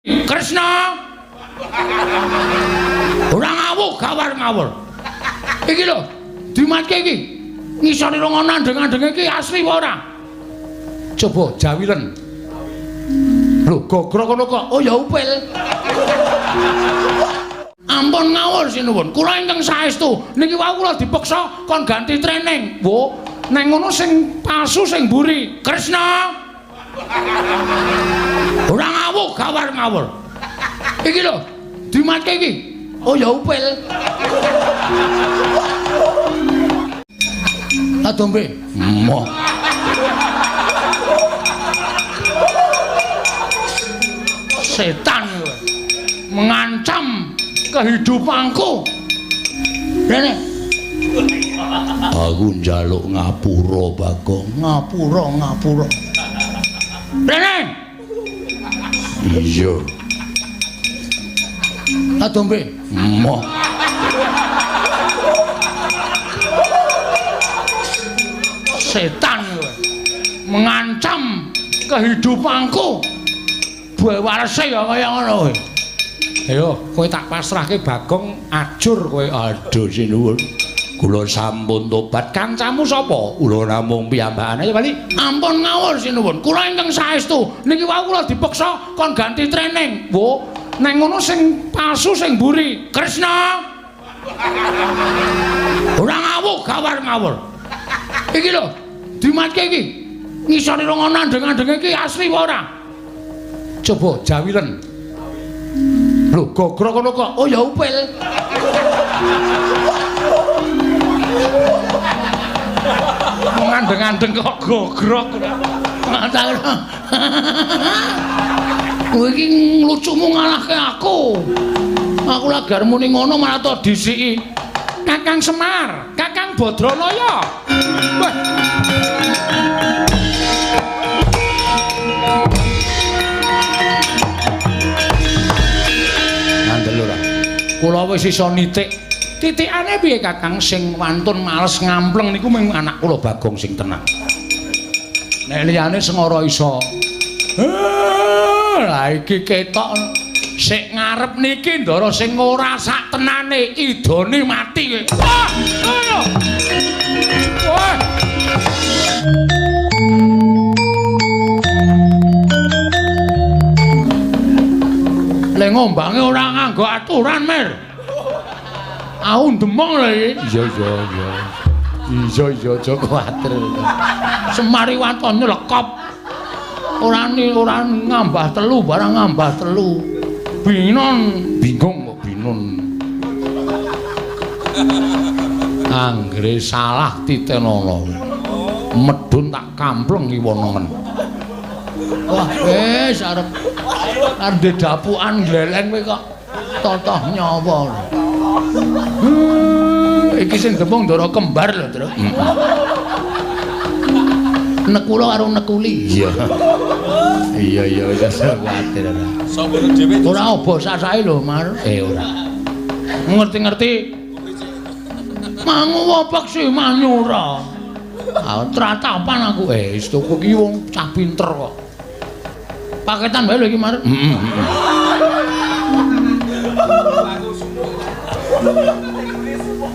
Kresna. Ora ngawuh gawar ngawur. Iki lho, dimatke iki. Ngisore rong ana andeng-andenge iki asli apa ora? Coba jawilen. Lho, gogrok ngono kok. Oh ya upil. Ampun ngawur sinuwun. Kula ingkang saestu niki wau kula dipeksa kon ganti training. Wo, neng ngono sing palsu sing mburi. Kresna. Ora ngawuh gawar ngawur. Iki lho, dimatke iki. Oh ya upil. Adombe. Moh. Setan kowe. Mengancam kehidupanku. Rene. Aku njaluk ngapura, Bagong. Ngapura, ngapura. Rene. Iya. Adombe. Moh. Setan kowe. Mengancam kehidupanku. Buwarese ya kaya ngono kowe. Ayo, kowe tak pasrahke Bagong ajur kowe. Aduh sinuwun. Kula sampun tobat. Kancamu sapa? Kula namung piyambakane. Ayo bali. Ampun ngawur sinuwun. Kula ingkang saestu niki wau kula dipeksa kon ganti training. Wo, neng ngono sing palsu sing mburi. Kresna. Ora ngawuh gawar ngawur. Iki lho, dimatke iki. Ngisore rong ana andeng-andenge iki asli apa ora? Coba jawilen. Lho, gogrok ngono kok. Oh ya upil. Ngandeng-andeng kok gogrok. Kowe iki lucumu ngalahke aku. Aku lagi arep muni ngono malah to disiki. Kakang Semar, Kakang Badranaya. Wah. Ngandel ora? Kula wis iso nitik. Titikane piye Kakang sing wantun males ngampleng niku mung anak kula Bagong sing tenang. Nek liyane sengara iso. Lah iki ketok sik ngarep niki ndara sing ora sak tenane idone mati kowe. Wah, ngono. Wah. Le ngombange ora nganggo aturan, Mir. Aku ndemong lho iki. Iya iya iya. Iya iya aja kuwatir. Semari waton nyelekop. Ora ora ngambah telu barang ngambah telu. Binon bingung kok binon. Anggere salah titenono. Medhun tak kampleng iwonongen. Wah, wis arep arep dapukan gleleng kowe kok totoh nyawa. Iki sing demung ndara kembar lho, Truk. Nekula karo nekuli. Iya. Iya iya wis kuwatir ora. Sapa dhewe? Ora obo sasake lho, Mar. Ora. Ngerti-ngerti. Mangu peksi manyura. Ah, tratapan aku. Wis tuku iki wong cah pinter kok. Paketan wae lho iki, Mar. Heeh.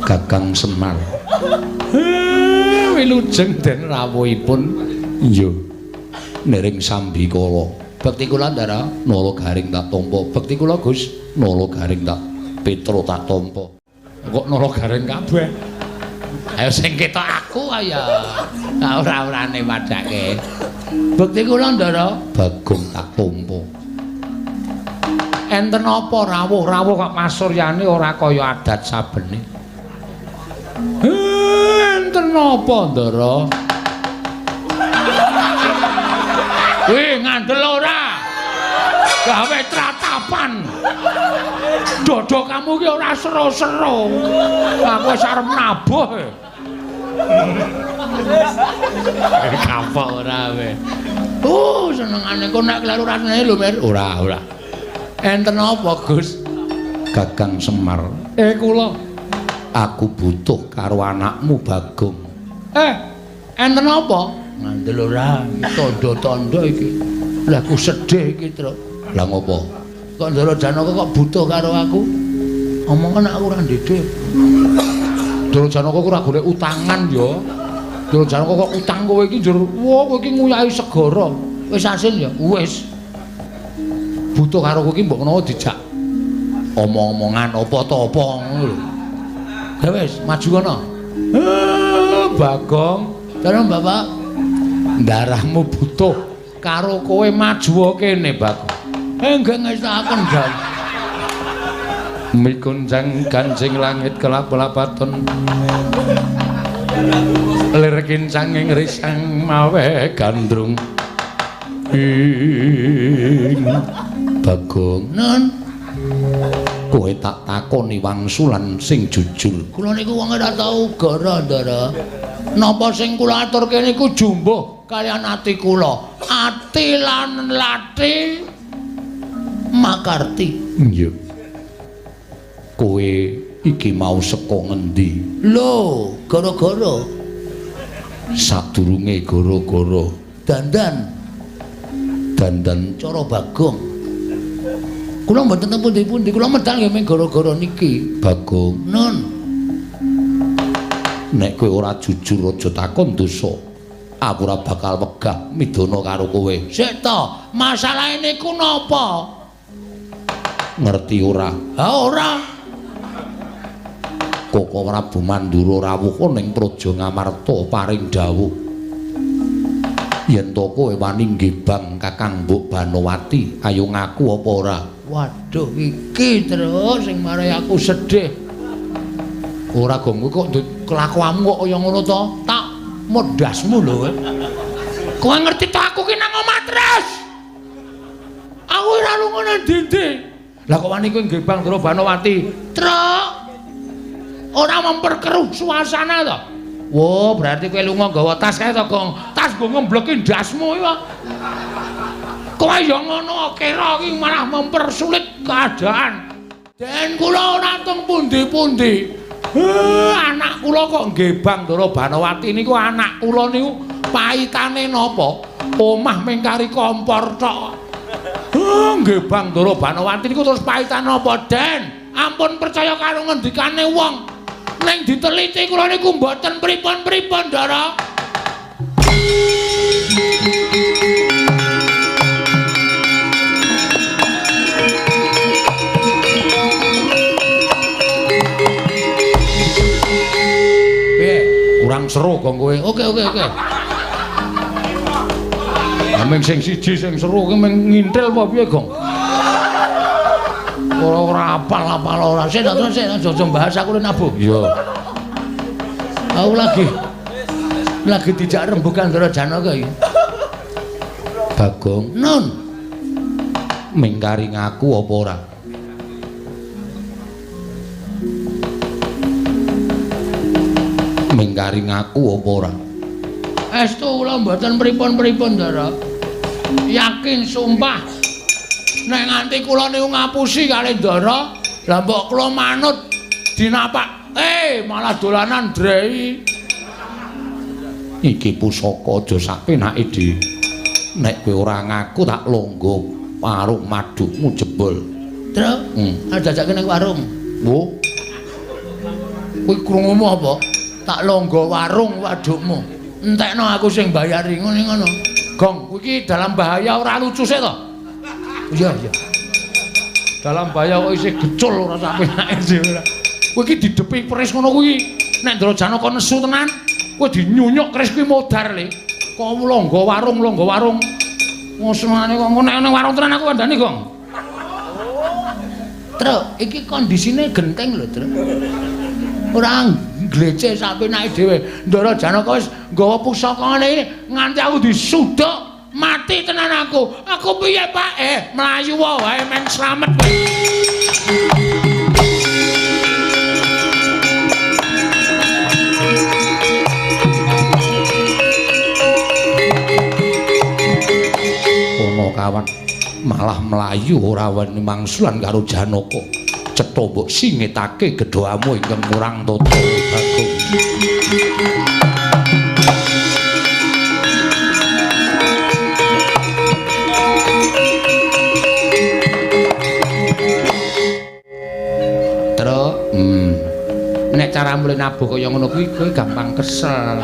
Kakang Semar. Wilujeng den rawuhipun. Iya. Nering sambikala. Bekti kula Ndara, nala garing tak tampa. Bekti kula Gus, nala garing tak Petro tak tampa. Kok nala garing kabeh? Ayo sing ketok aku ayo. Ora-orane padake. Bekti kula Ndara, Bagong tak tampa. Enten apa rawuh-rawuh kok masuryane ora kaya adat sabene. Enten apa Ndara? Wih, ngandel ora? Gawe tratapan. Dodo kamu ki ora sero-sero. Aku wis arep nabuh. Kapok ora kowe. Senengane kok nek kleru rasane lho, Mir. Ora, ora. Enten apa, Gus? Kakang Semar. Kula. Aku butuh karo anakmu Bagong. Enten apa? Ngandel ora, tandha-tandha iki. Lah aku sedih iki, Truk. Lah ngopo? Kok Ndara Janaka kok butuh karo aku? Omongan aku ora ndhedhe. Ndara Janaka ku ora golek utangan ya. Ndara Janaka kok utang kowe iki njur, wah kowe iki nguyahi segara. Wis asin ya? Wis. Butuh karo kowe iki mbok menawa dijak omong-omongan apa ta apa ngono lho. Ya wis, maju kono. Bagong, dalem Bapak. Darahmu butuh karo kowe maju kene, Bagong. Nggih ngestakaken, Jan. Mikunjang kancing langit kelap-lapaton. Lir kincanging risang mawe gandrung. Ing Bagong, nun. Kowe tak takoni wangsulan sing jujur. Kula niku wong ora tau gara, Ndara. Napa sing kula aturke niku jumbuh kaliyan ati kula. Ati lan lati makarti. Iya. Kowe iki mau saka ngendi? Lho, gara-gara. Sadurunge gara-gara dandan. Dandan cara Bagong. Kula mboten teng pundi-pundi, kula medal nggih mung gara-gara niki. Bagong, nun. Nek kowe ora jujur aja takon dosa. Aku ora bakal wegah midana karo kowe. Sik to, masalahe niku napa? Ngerti ora? Ha ora. Koko Prabu Mandura rawuh ning Praja Ngamarta paring dawuh. Yen to kowe wani nggebang Kakang Mbok Banowati, ayo ngaku apa ora? Waduh, iki terus sing marai aku sedih. Ora Gong, kowe kok kelakuanmu kok kaya ngono to? Tak modasmu lho kowe. Kowe ngerti to aku ki nang omah terus. Aku ora lunga nang ndi-ndi. Lah kok wani kowe nggebang Ndara Banowati? Truk. Ora memperkeruh suasana to. Wah, berarti kowe lunga nggawa tas kae to, Gong. Tas nggo ngembleki ndasmu iki kok. Kowe ya ngono kira iki malah mempersulit keadaan. Den kula ora teng pundi-pundi. Anak kula kok nggebang Ndara Banowati niku anak kula niku paitane napa? Omah mengkari kompor tok. Nggebang Ndara Banowati niku terus paitane napa, Den? Ampun percaya karo ngendikane wong. Ning diteliti kula niku mboten pripun-pripun, Ndara. Piye? Kurang seru kok kowe. Oke, oke, oke. Ameng sing siji sing seru ki meng ngintil apa piye, Gong? Ora ora apal-apal ora. Sik terus sik aja bahas aku nabuh. Iya. Aku lagi dijak rembugan Ndara Janaka iki. Bagong, nun. Mingkari ngaku apa ora? Mingkari ngaku apa ora? Estu kula mboten pripun-pripun, Ndara. Yakin sumpah. Nek nganti kula niku ngapusi kali Ndara, lah mbok kula manut dinapak. Malah dolanan drei. Iki pusaka aja sak penake, Dik. Nek kowe ora ngaku tak longgo warung madukmu jebol. Truk, jajake ning warung. Wo. Kowe krungumu apa? Tak longgo warung wadukmu. Entekno aku sing bayari ngene ngono. Gong, kowe iki dalam bahaya ora lucu sik to? Iya, iya. Dalam bahaya kok isih gecul ora sak penake dhewe ora. Kowe iki didepi keris ngono kuwi. Nek Ndara Janaka nesu tenan, kowe dinyunyuk keris kuwi modar le. Kok longgo warung, longgo warung. Ngosenane kok nek nang warung tenan aku kandhani, Gong. Truk, iki kondisine genteng lho, Truk. Ora ngleceh sak penake dhewe. Ndara Janaka wis nggawa pusaka ngene iki nganti aku disuduk mati tenan aku. Aku piye, Pak? Mlayu wae men slamet kowe. Ono kawan malah mlayu ora weni mangsulan karo Janaka. Cetha mbok singetake gedhamu ingkang murang tata, Bagong. Nek cara mulih nabuh kaya ngono kuwi kowe gampang kesel.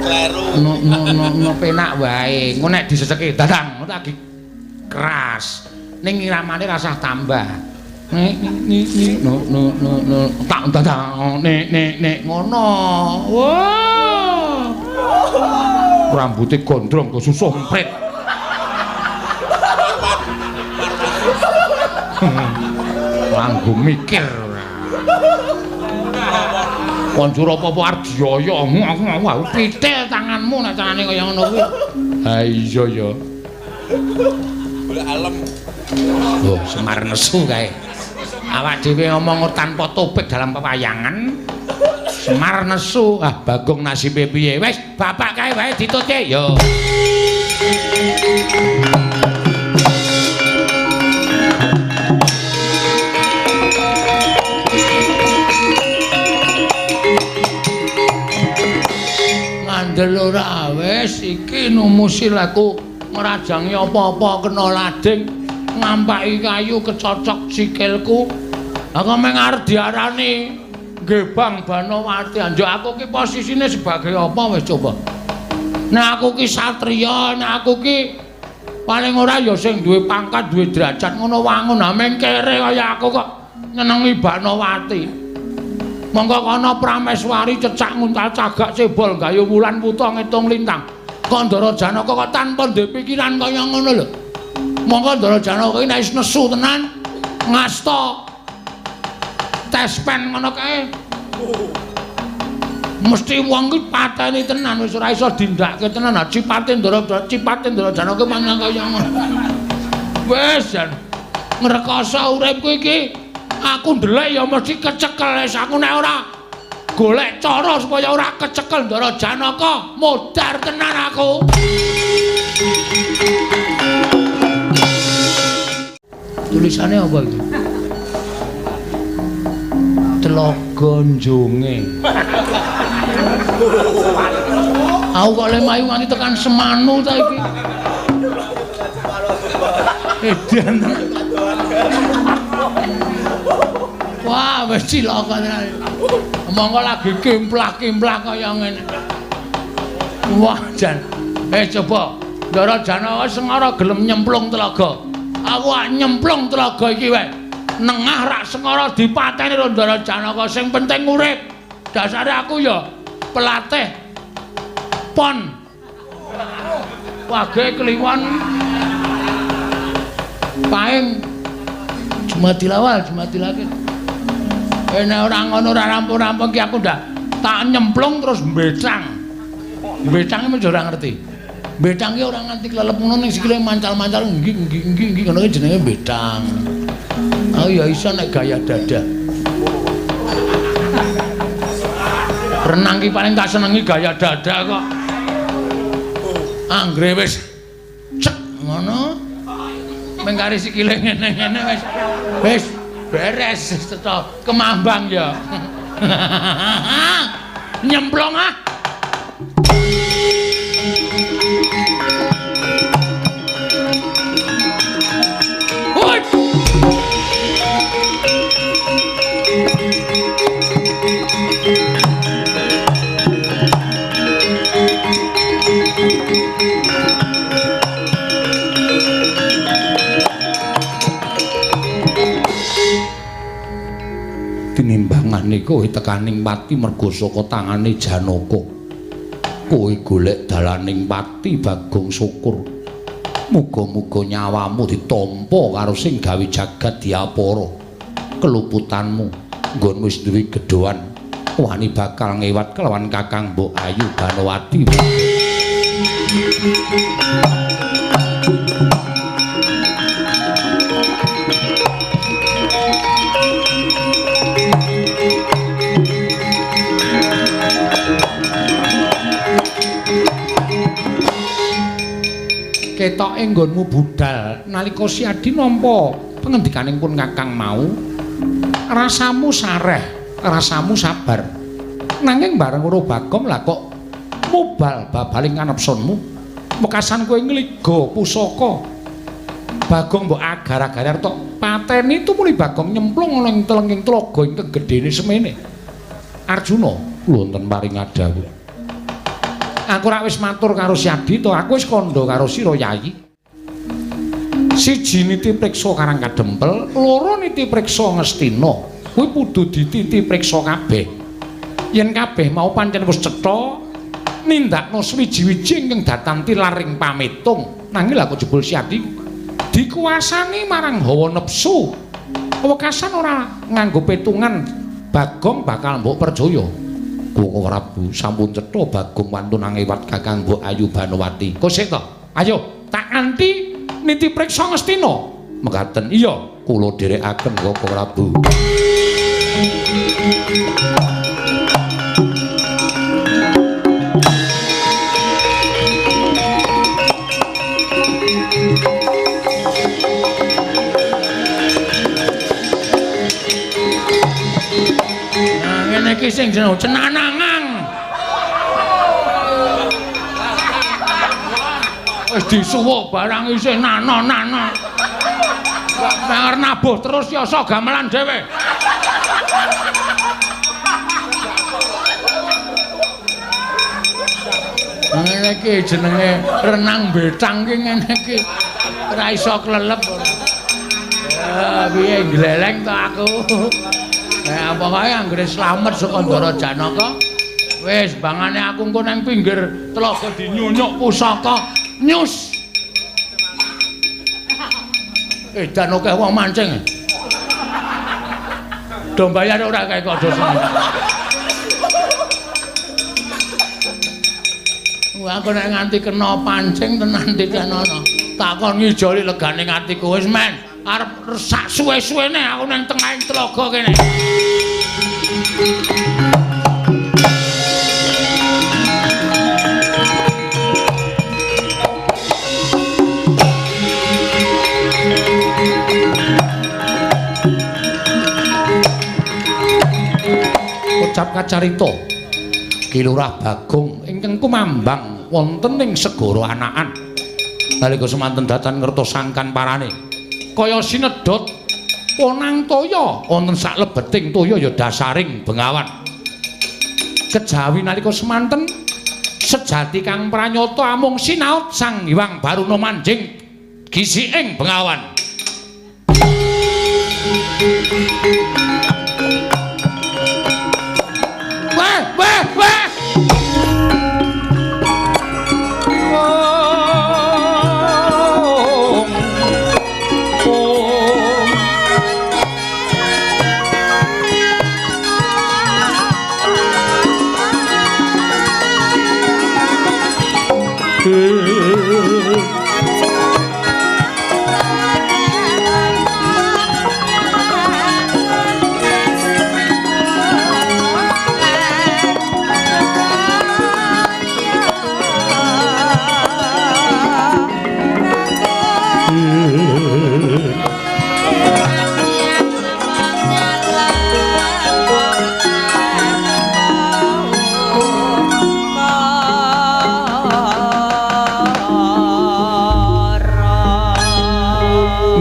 Kleru. No no no no penak wae. Engko nek diseseki dadang ngono lagi keras. Ning iramane rasah tambah. Nek ni ni no no no no tak dadang nek nek nek ngono. Wah. Rambute gondrong kok susuh emprit. Langgo mikir ora. Konjur apa-apa arep dioyo aku pitil tanganmu nek carane kaya ngono kuwi. Ha iya ya. Golek alem. Oh, Semar nesu kae. Awak dhewe ngomong tanpa topik dalam pewayangan. Semar nesu. Ah, Bagong nasibe piye? Wis, bapak kae wae ditutke. Yo. Ngandel ora wis iki numusi laku ngrajangi apa-apa kena lading ngampaki kayu kecocok sikilku. Aku meng arep diarani Gebang Banowati. Anjuk aku ki posisine sebagai apa wis coba. Nek aku ki satriya, nek aku ki paling ora ya sing duwe pangkat, duwe derajat ngono wangun. Ha meng kere kaya aku kok nyenengi Banowati. Monggo kono Prameswari cecak nguntal cagak cebol gayu wulan wuta ngitung lintang. Kok Ndara Janaka kok tanpa ndek pikiran kaya ngono lho. Monggo Ndara Janaka iki nek wis nesu tenan ngasta tespen ngono kae. Mesti wong ki pateni tenan wis ora iso dindake tenan. Ha cipate Ndara cipate Ndara Janaka mangan kaya ngono. Wis jan ngrekoso uripku iki. Aku ndelek ya mesti kecekel wis aku nek ora golek cara supaya ora kecekel Ndara Janaka modar tenan aku. Tulisane apa iki? Telaga Njonge. Aku kok le mayu nganti tekan Semanu ta iki. Edan. Wah, wis cilaka tenan. Monggo lagi kimplah-kimplah kaya ngene. Wah, jan. Coba Ndara Janaka sengara gelem nyemplung telaga. Aku ak nyemplung telaga iki wae. Nengah rak sengara dipateni karo Ndara Janaka, sing penting urip. Dasare aku ya pelatih pon. Wage kliwon paing Jumadil awal, Jumadil akhir. Nek ora ngono ora rampung-rampung ki aku ndak tak nyemplung terus mbecang. Mbecang iki ora ngerti. Mbecang ki ora nganti klelep ngono ning sikile mancal-mancal nggih nggih nggih nggih ngono ki jenenge mbecang. Aku ya iso nek gaya dada. Renang ki paling tak senengi gaya dada kok. Anggere wis cek ngono. Mengkari sikile ngene-ngene wis. Wis beres tetep kemambang ya. Nyemplung ah. Hoi. Tinimbangane kowe tekaning pati mergo saka tangane Janaka. Kowe golek dalaning pati Bagong Syukur. Muga-muga nyawamu ditampa karo sing gawe jagat diapara. Keluputanmu nggon wis duwe gedhoan wani bakal ngewat kelawan Kakang Mbok Ayu Banowati. Ketoke nggonmu budal nalika Siadi nampa pengendikaning pun Kakang mau, rasamu sareh, rasamu sabar. Nanging bareng karo Bagong lah kok mubal babaling kanepsunmu. Wekasan kowe ngliga pusaka. Bagong mbok agar-agar tok pateni tumuli Bagong nyemplung ana ing telenging tlaga ingkang gedene semene. Arjuna, wonten paring dawuh. Aku rak wis matur karo Syadita, aku wis kandha karo sira Yayi. Siji niti priksa Karang Kadempel, loro niti priksa Ngastina. Kuwi kudu dititi priksa kabeh. Yen kabeh mau pancen wis cetha nindakno swiji-wiji ingkang datan tilar ing pametung. Nanging lha kok jebul Syadi dikuasani marang hawa nepsu. Wekasan ora nganggo petungan Bagong bakal mbok percaya. Koko Prabu sampun cetha Bagong wantun angewat Kakang Mbok Ayu Banowati. Kok sik to? Ayo tak anti niti priksa Ngastina. Mekaten. Iya, kula dherekaken Koko Prabu. Ngene iki sing jeneng cenanangan. Wis disuwuk barang isih nano-nano. Manger nabuh terus yasa gamelan dhewe. Ngene iki jenenge renang betang ki ngene iki. Ora iso klelep. Ya piye gleleng to aku. Nah, pokoke anggere slamet saka Ndara Janaka, wis bangane aku engko nang pinggir telaga dinyunyuk pusaka nyus. Edan akeh wong mancing. Do bayar ora kae kok do seneng. Wah, aku nek nganti kena pancing tenan ditenono. Takon ngijoli legane atiku wis men. Arep sak suwe-suwene aku nang tengahing telaga kene. Ucap kacarita Ki Lurah Bagong ingkang kumambang wonten ing segara Anakan. Nalika semanten datan ngertos sangkan parane. Kaya sinedhot ponang toya wonten saklebeting toya ya dasaring bengawan. Kejawi nalika semanten sejati kang pranyata amung sinaut Sang Hyang Baruna manjing gisiking bengawan. Weh, weh, weh.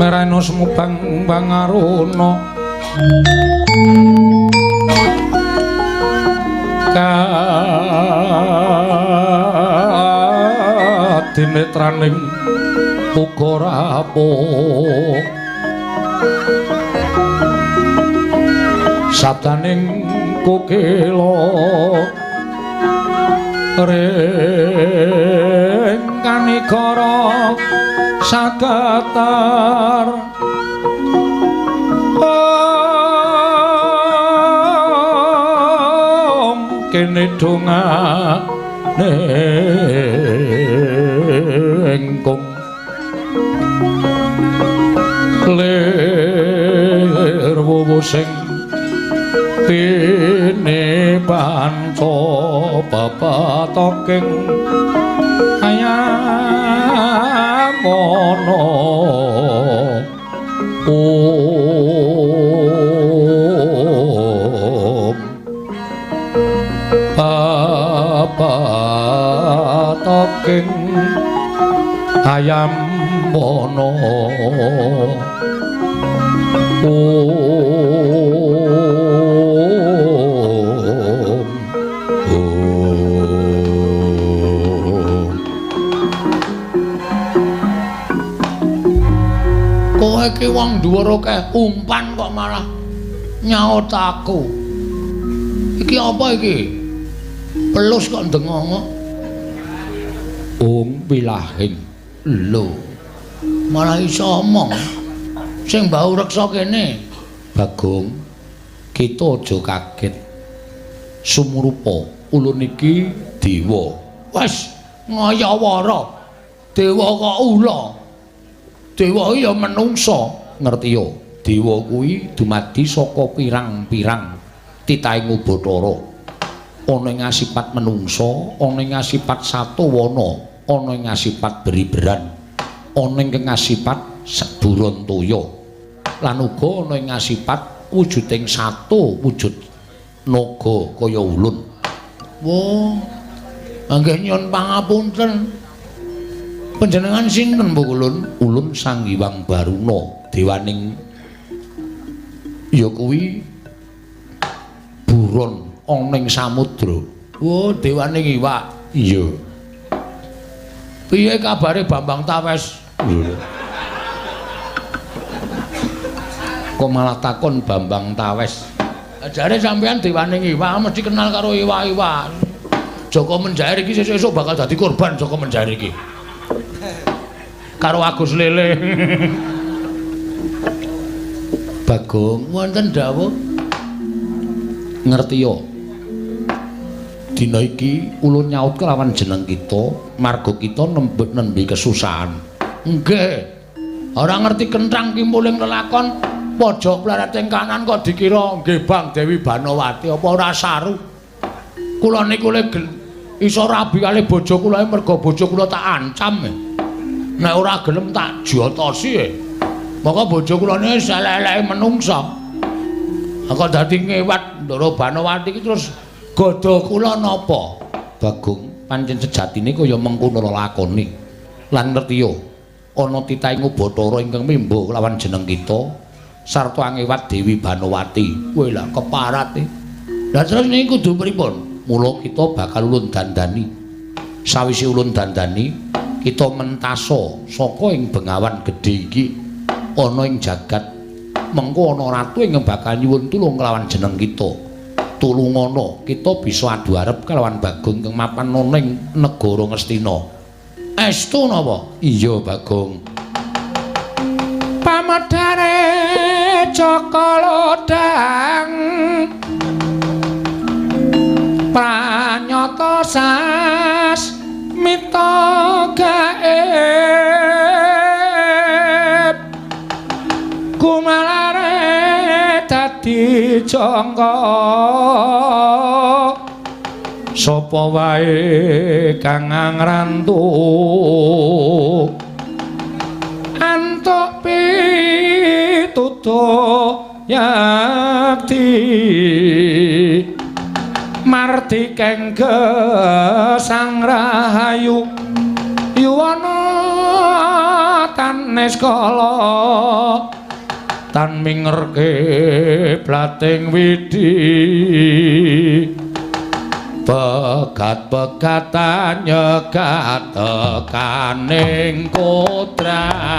Merana semubang bangaruna kadinetraning uga rapuh sabdaning kukila ring kanikara sagatar om kene dongane kung lir wuwu sing tine panca bapatoking ayamono om bapatoking ayamono om. Iki wong dhuwur akeh umpan kok malah nyaut aku. Iki apa iki? Pelus kok ndengongok. Ung pilahing. Lho. Malah iso omong. Sing mbau reksa kene. Bagong, kita aja kaget. Sumurupa ulun iki dewa. Wes ngayawara. Dewa kok ula. Dewa ya menungsa, ngerti ya? Dewa kuwi dumadi saka pirang-pirang titahing Bathara. Ana ing asipat menungsa, ana ing asipat satawana, ana ing asipat beriberan, ana ing asipat Burontaya. Lan uga ana ing asipat wujuding sato wujud naga kaya ulun. Wah, nggih nyuwun pangapunten. Panjenengan sinten Bu Ulun? Ulun Sang Hyang Baruna, dewaning ya kuwi buron ana ing samudra. Oh, dewaning iwak. Iya. Piye kabare Bambang Tawes? Lho. Kok malah takon Bambang Tawes? Jare sampean dewaning iwak mesti kenal karo iwak-iwak. Joko Menjair iki sesuk-esuk bakal dadi korban Joko Menjair iki. Karo Agus Lele. Bagong, wonten dawuh. Ngerti ya? Dina iki ulun nyaut kelawan jeneng kita, marga kita nembe kesusahan. Nggih. Ora ngerti kenthang kimpuling lelakon pojok pleret ing kanan kok dikira nggih Bang Dewi Banowati apa ora saru. Kula niku le iso rabi kali bojo kula merga bojo kula tak ancam. Nek ora gelem tak jotosi. Maka bojo kula niki elek-eleke menungsa. Kok dadi ngewat Ndara Banowati iki terus godha kula napa? Bagong, pancen sejatine kaya mengkono lelakone. Lan ngerti ya, ana titahing Bathara ingkang mimba kelawan jeneng kita sarta angewat Dewi Banowati. Kowe lah keparat e. Lah terus niki kudu pripun? Mula kita bakal ulun dandani. Sawise ulun dandani, kita mentasa saka ing bengawan gedhe iki ana ing jagat. Mengko ana ratu ingkang bakal nyuwun tulung kelawan jeneng kita. Tulungana kita bisa adu arep kelawan Bagong ingkang mapan ana ing negara Ngastina. Estu napa? Iya, Bagong. Pamedare Jaka Lodhang pranyata sasmita gaib kumalare dadi jangka sapa wae kang ngrantu antuk pitutuh yakti marti keng gesang rahayu yuwana tan niskala tan mingerke blating widi pegat-pegatan nyegat tekaning kodrat.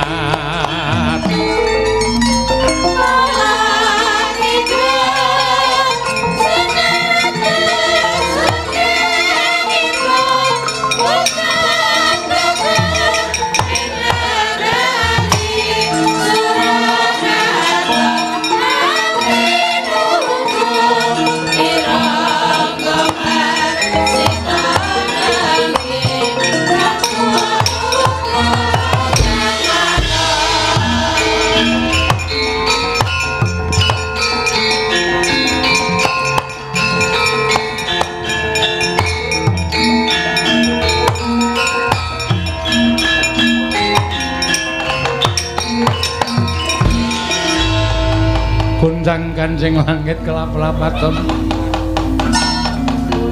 Goncang kancing langit kelap-lapaton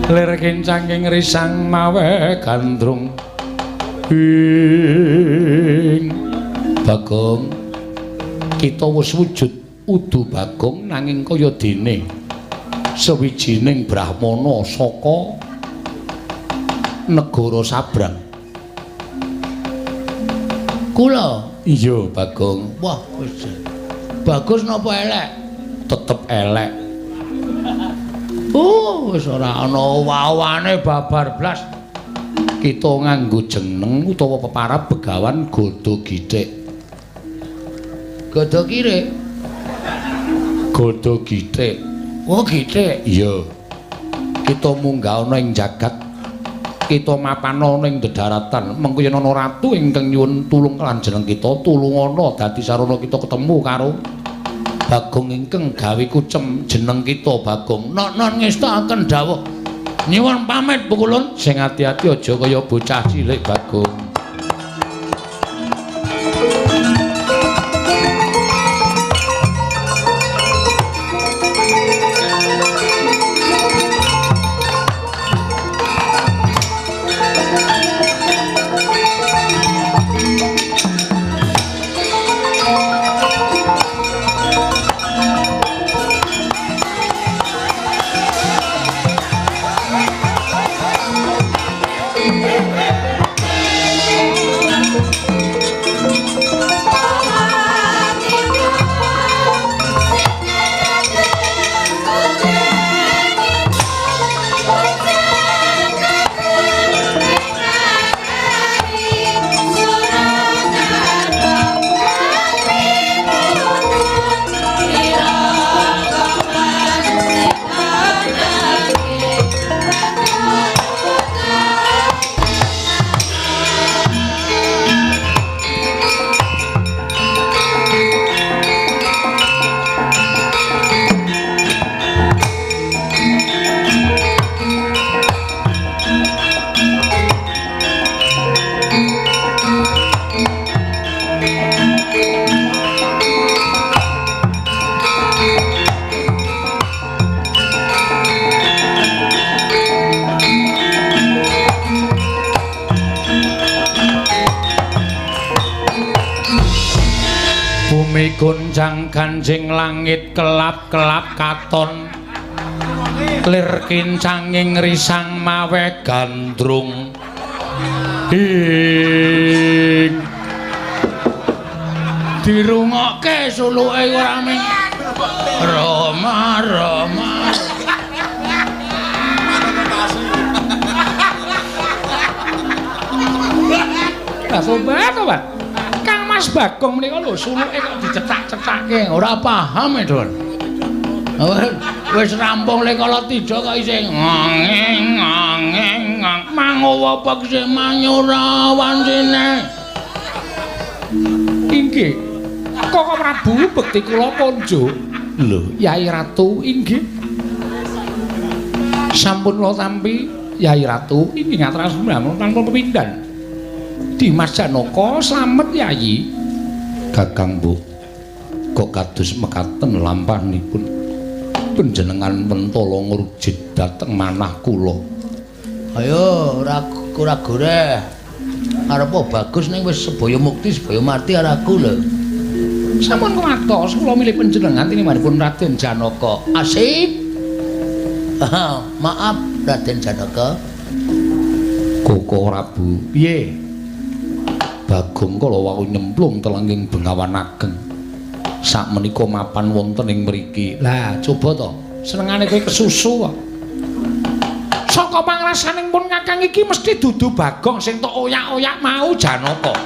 lir kincanging risang mawe gandrung ing Bagong. Kita wis wujud udu Bagong nanging kaya dene sawijining brahmana saka negara sabrang. Kula? Iya Bagong. Wah wis. Bagus napa elek? Tetep elek. Wis ora ana wawane babar blas. Kita nganggo jeneng utawa peparab Begawan Godo Githik. Godo kirik. Godo Githik. Oh, githik. Iya. Kita munggah ana ing jagat. Kita mapan ana ing dedaratan. Mengko yen ana ratu ingkang nyuwun tulung lan jeneng kita, tulungana dadi sarana kita ketemu karo Bagong ingkang gawe kucem jeneng kita Bagong. Nok-nok ngestakaken dawuh. Nyuwun pamit Pukulun. Sing ati-ati aja kaya bocah cilik Bagong. Bumi goncang ganjing langit kelap-kelap katon lir kincanging risang mawe gandrung ing dirungokke suluke ora ming Rama Rama. Lah sobat sobat Kang Mas Bagong menika lho suluke kok dicetak-cetake ora paham e, Don. Wis rampung le kala tija kok isih ngeng ngeng mangowo pekse manyura wancine. Inggih. Koko Prabu bekti kula konjo. Lho, Yai Ratu inggih. Sampun kula tampi Yai Ratu inggih ngaturaken tanpa pepindhan. Dimas Janaka slamet Yayi. Kakang Bu, kok kados mekaten lampahanipun panjenengan mentala ngrujit dhateng manah kula. Ayo ora ora goreh. Arepa bagus ning wis sebaya mukti sebaya mati karo aku lho. Sampun kuwatos kula milih panjenengan tinimanipun Raden Janaka. Asip. Maaf Raden Janaka. Koko Prabu, piye? Bagong kala wau nyemplung telenging Bengawan Ageng. Sakmenika mapan wonten ing mriki. Lah, coba to. Senengane kowe kesusu kok. Saka pangrasaning pun Kakang iki mesti dudu Bagong sing tok oyak-oyak mau Janaka.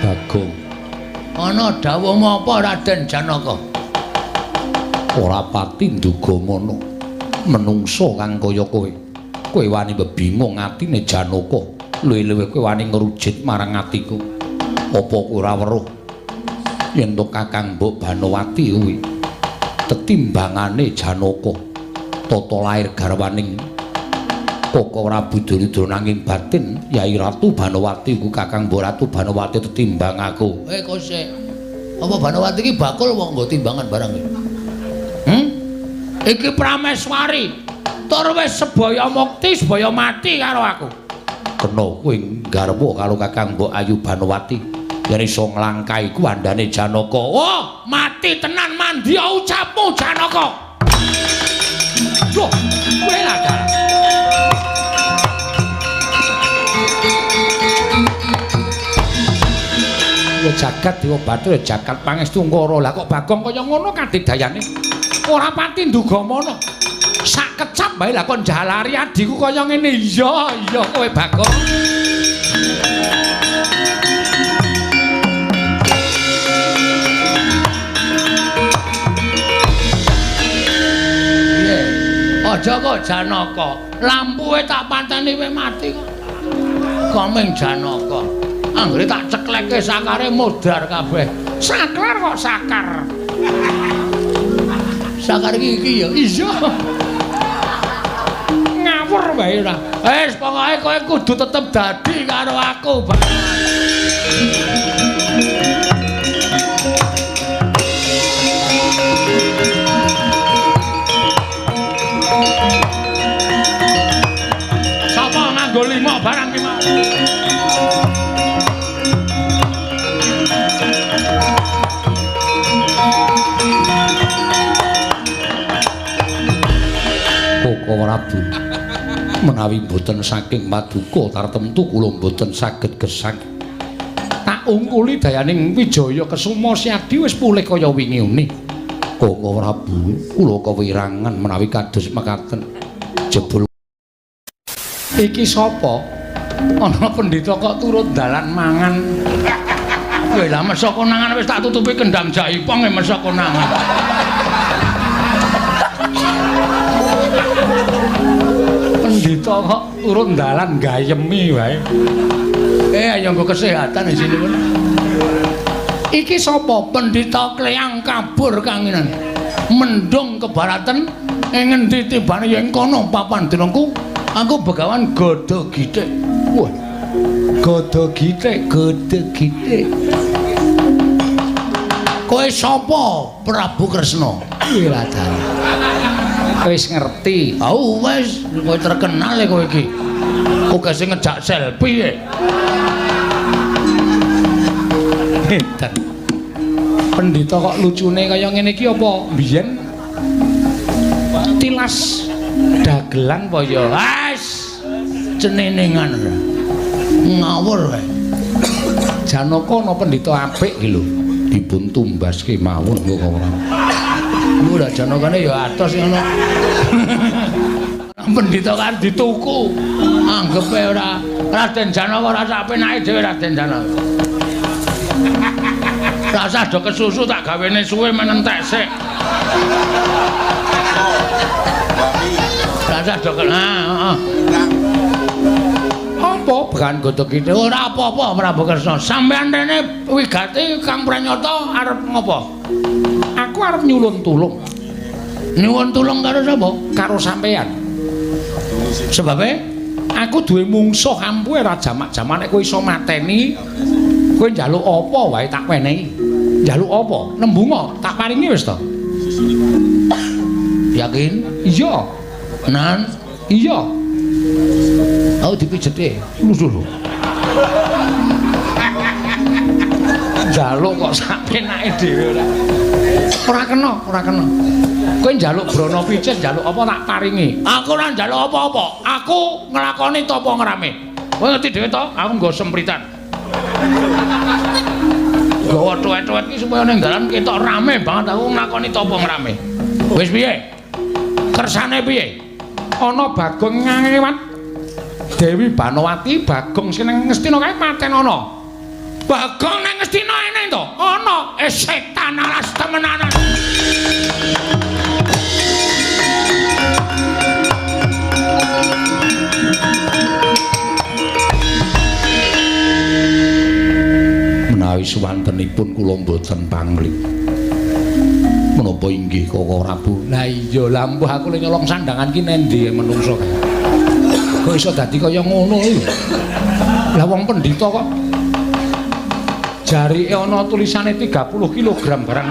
Bagong. Ana dawuhmu apa Raden Janaka? Ora pati nduga ngono. Menungso kang kaya kowe. Kowe wani bebingung atine Janaka. Luwih-luwih kowe wani ngrujit marang atiku. Apa kowe ora weruh yen to Kakang Mbok Banowati kuwi tetimbangane Janaka tata lair garwaning Koko Prabu Duryudana nanging batin Yai Ratu Banowati ku Kakang Mbok Ratu Banowati tetimbang aku. Kok sik. Apa Banowati iki bakul wong nggo timbangan barang iki? Iki Prameswari. Tur wis sebaya mukti sebaya mati karo aku. Kena kowe nggarwa karo Kakang Mbok Ayu Banowati yen iso nglangkai kuwandane Janaka. Oh, mati tenan mandya ucapmu Janaka. Loh, kowe lah dalah. Jagat Dewa Bathara jagat pangestu Ngara. Lah kok Bagong kaya ngono kadidayane? Ora pati ndugamana. Sak kecap wae lah kok njalari adhiku kaya ngene. Iya, iya kowe Bagong. Piye? Aja kok Janaka. Lampuwe tak pateni kowe mati kok. Komeng Janaka. Anggere tak cekleke sakare modar kabeh. Saklar kok sakar. Sakar iki iki ya. Iya. Ngawur wae ora. Wis pokoke kowe kudu tetep dadi karo aku, Bang. Sapa nganggo lima barang ki mau? Koko Prabu, menawi mboten saking paduka tartemtu kula mboten saged gesang. Tak ungkuli dayaning Wijaya Kesuma Siadi wis pulih kaya wingi uni. Koko Prabu, kula kewirangan menawi kados mekaten. Jebul iki sapa? Ana pendhita kok turut dalan mangan. Kowe lah mesok konangan wis tak tutupi kendang jaipong e mesok konangan. Pendhita kok turut dalan gayemi wae. Ayo nggo kesehatan di sini pun. Iki sapa? Pendhita Kleyang kabur kanginan. Mendung kebaratan ing ngendi tibane yen kono papan dinengku. Aku begawan Gada Githik. Wah. Gada Githik, Gada Githik. Kowe sapa? Prabu Kresna. Wiladara. Wis ngerti. Oh, wis, kowe terkenal e kowe iki. Oke sing ngejak selfie e. Hebat. Pendhita kok lucune kaya ngene iki apa biyen tilas dagelan apa ya? Wes cenenengan. Ngawur wae. Janaka ana pendhita apik iki lho. Dipun tumbaske mawon kok ora. Lho Janakane ya atos ngono. Pendhita kan dituku. Anggepe ora Raden Janaka ora sak penake dhewe Raden Janaka. Rasah do kesusu tak gawene suwe menentek sik. Rasah do heeh. Apa began godhog iki? Ora apa-apa Prabu Kresna. Sampeyan rene wigati Kang Pranyata arep ngopo? Aku arep nyulun tulung. Nyuwun tulung karo sapa? Karo sampeyan. Sebabe aku duwe mungsuh ampuhe ora jamak-jamak nek kowe iso mateni, kowe njaluk apa wae tak wenehi. Njaluk apa? Nembunga tak paringi wis to. Yakin? Iya. Nan? Iya. Aku dipijeti. Lho. Njaluk kok sak penake dhewe ora. Ora kena, ora kena. Kowe njaluk brana pijet, njaluk apa tak paringi. Aku ora njaluk apa-apa. Aku nglakoni tapa ngrame. Kowe ngerti dhewe to, aku nggo sempritan. Nggawa tuwet-tuwet iki supaya ning dalan ketok rame banget aku nglakoni tapa ngrame. Wis piye? Kersane piye? Ana Bagong ngewat Dewi Banowati, Bagong sing nang Ngastina kae paten ana. Bagong nang Ngastina eneng to? Ana. Setan alas temenanan. Menawi suwantenipun kula mboten pangling. Menapa inggih Koko Prabu? Lah iya, lampuh aku le nyolong sandangan ki nendi menungso kae. Kok iso dadi kaya ngono lho. Lah wong pendhita kok jarike ana tulisane 30 kg barang.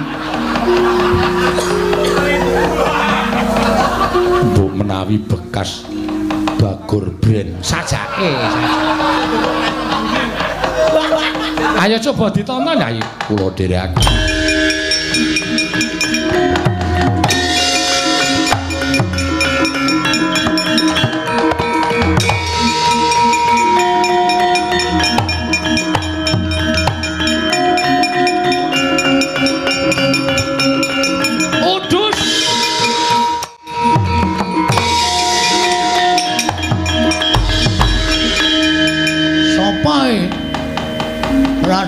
Mbok menawi bekas Bagor Brand sajake. Ayo coba ditonton ya, kula dherekaken.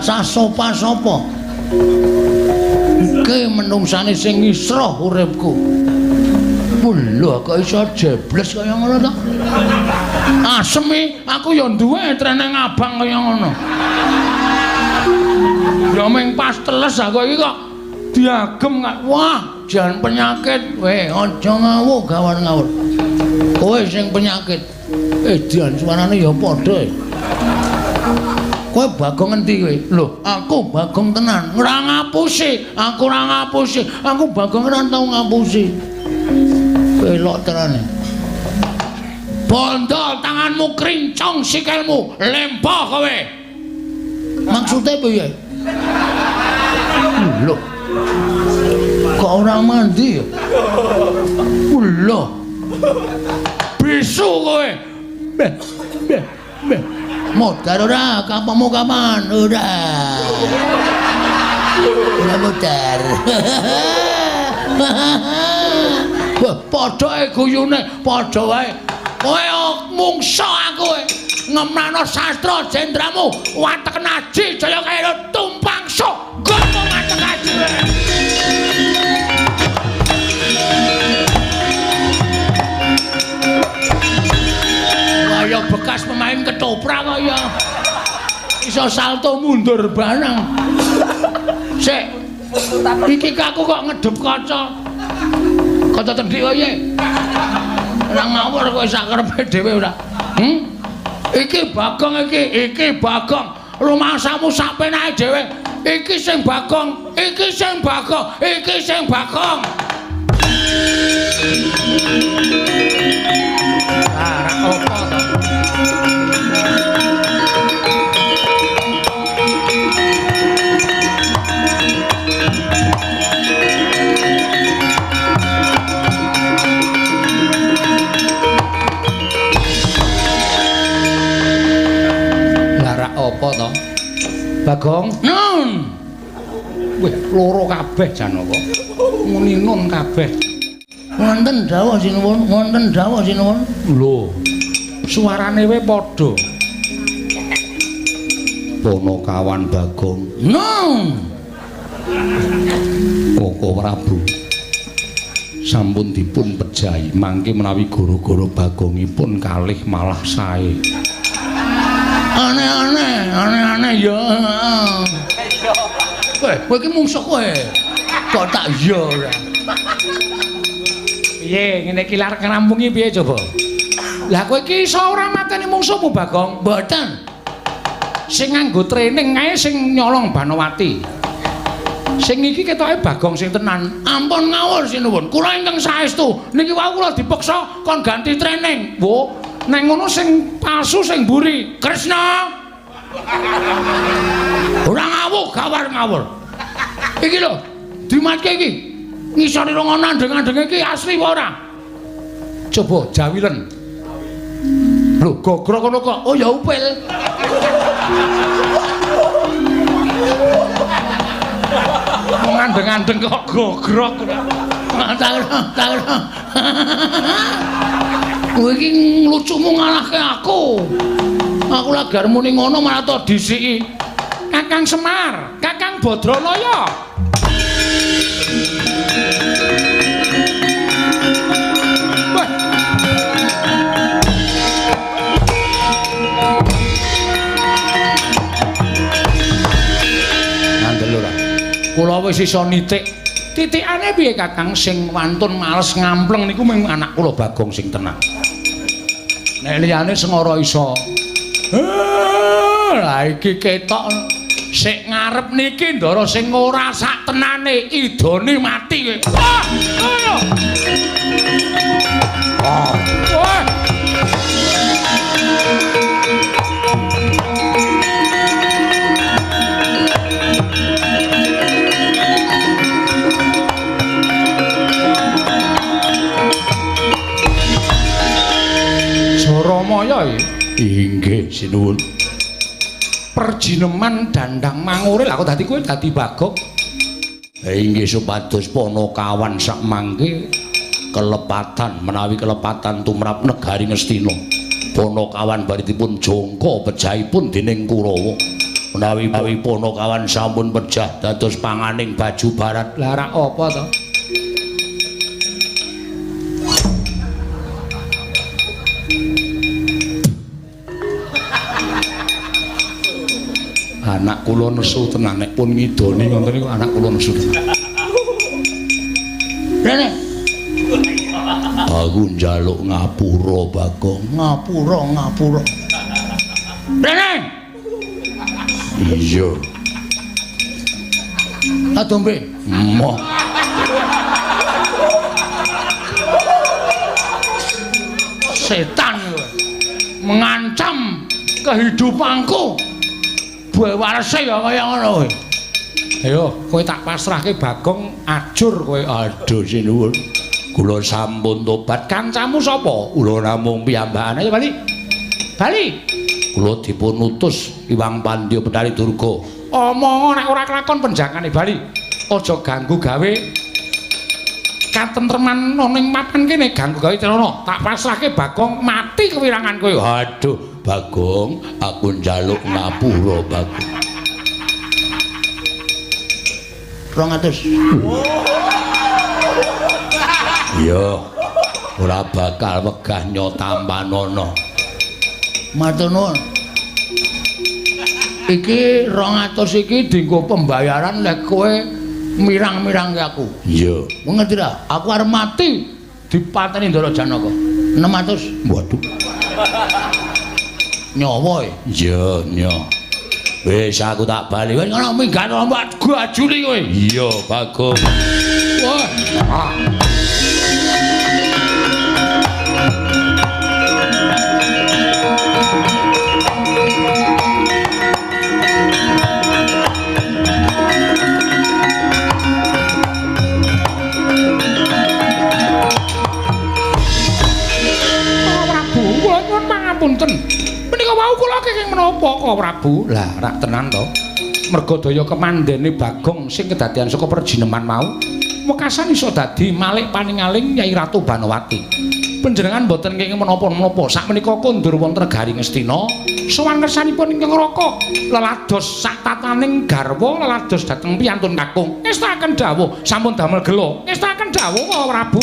Tansah sapa-sapa. Iki menungsane sing ngisroh uripku. Lho kok iso jebles kaya ngono to? Asem iki, aku ya duwe treneng abang kaya ngono. Ya ming pas teles aku iki kok diagem kok. Wah, jan penyakit. Weh, aja ngawur gawar ngawur. Kowe sing penyakit. Dian suarane ya padha. Kowe Bagong endi kowe? Lho, aku Bagong tenan. Ora ngapusi, aku ora ngapusi. Aku Bagong ora tau ngapusi. Elok tenan. Bondo tanganmu krincong sikilmu, lempoh kowe. Maksude piye? Lho. Kok ora mandi ya? Lho. Bisu kowe. Beh, beh, beh. Modar ora, kapamu kapan? Ora. Ora modar. Wah, padha guyune, padha wae. Kowe mungsa aku kowe. Ngemrano sastra jendramu, watek naji jaya kaya tumpang sok. Gopo watek aji. Kaya bekas pemain ketoprak kaya iso salto mundur barang. Sik. Iki aku kok ngedep kaca. Kaca tendik kowe. Ora ngawur kowe sak karepe dhewe ora. Iki Bagong iki, iki Bagong. Rumangsamu sak penake dhewe. Iki sing Bagong, iki sing Bagong, iki sing Bagong. Ah, ra apa to? Apa to? Bagong? Nun. Wih, loro kabeh Janaka. Muni nun kabeh. Wonten dawuh sinuwun, wonten dawuh sinuwun. Lho. Suarane wae padha. Ponokawan Bagong. Nun. Koko Prabu. Sampun dipun pejahi mangke menawi goro-goro Bagongipun kalih malah sae. Aneh-aneh, aneh-aneh ya. Kowe, kowe iki mungsuh kowe. Kok tak iya ora. Piye ngene iki lar ngrampungi piye coba? Lah kowe iki iso ora mateni mungsuhmu Bagong? Mboten. Sing nganggo training kae sing nyolong Banowati. Sing iki ketoke Bagong sing tenan. Ampun ngawur sinuwun. Kula ingkang saestu. Niki wau kula dipeksa kon ganti training. Wo, neng ngono sing palsu sing mburi. Kresna. Ora ngawur, gawar ngawur. Iki lho, dimatke iki. Ngisore rong andeng-andenge iki asli apa ora? Coba jawilen. Lho, gogrok ngono kok. Oh ya upil. Wong andeng-andeng kok gogrok. Tak. Kowe iki nglucumu ngalahke aku. Aku lagi arep muni ngono malah to disiki. Kakang Semar, Kakang Badranaya. Wah. Ngandel ora. Kula wis iso nitik. Titikane piye Kakang sing wantun males ngampleng niku mung anak kula Bagong sing tenang. Nek liyane sengara iso. Lah iki ketok sik ngarep niki ndara sing ora sak tenane idone mati kowe. Wah, ngono. Wah. Jaramaya iki. Inggih sinuwun. Perjineman dandang mangure lha kok dadi kowe dadi Bagong. Inggih supados ponokawan sak mangke kelepatan menawi kelepatan tumrap negari Ngastina. Ponokawan baritipun jongko pejahipun dening Kurawa. Menawi Ponokawan sampun pejah dados panganing baju barat. Lah rak apa to? Anak kula nesu tenan nek pun ngidoni ngoten niku anak kula nesu tenan. Rene. Aku njaluk ngapura, Bagong. Ngapura, ngapura. Rene. Iya. Tak dombe. Moh. Setan kowe. Mengancam kehidupanku. Warese ya kaya ngono kowe. Ayo, kowe tak pasrahke Bagong ajur kowe. Aduh sinuwun. Kula sampun tobat. Kancamu sapa? Kula namung piyambakan. Ayo bali. Bali. Kula dipun utus Iwang Pandya Betari Durga. Omong nek ora kelakon penjakane bali. Aja ganggu gawe katentreman ana ing papan kene, ganggu gawe celana. Tak pasrahke Bagong mati kewirangan kowe. Aduh, Bagong, aku njaluk ngapura, Bagong. 200. Iya, ora bakal wegah nyotampanana. Matur nuwun. Iki 200 iki dienggo pembayaran lek kowe mirang-mirangke aku. Iya. Ngerti ra? Aku arep mati dipateni Ndara Janaka. 600. Waduh. Nyawa e. Iya, nya. Wis aku tak bali. Wis ngono minggat lombok gajuli kowe. Iya, Bagong. Wah. Ah. Prabu, kula nyuwun pangapunten. Menika wau kula kenging menapa kok Prabu? Lah, rak tenan to. Merga daya kemandene Bagong sing kedadian saka perjineman mau, wekasan iso dadi malik paningaling Nyai Ratu Banowati. Panjenengan boten kenging menapa-menapa. Sakmenika kondur wonten negari Ngastina, sowan kersanipun ingkang Raka lelados sak tataning garwa lelados dhateng piyantun kakung. Ngestakaken dawuh, sampun damel gela. Ngestakaken dawuh Prabu.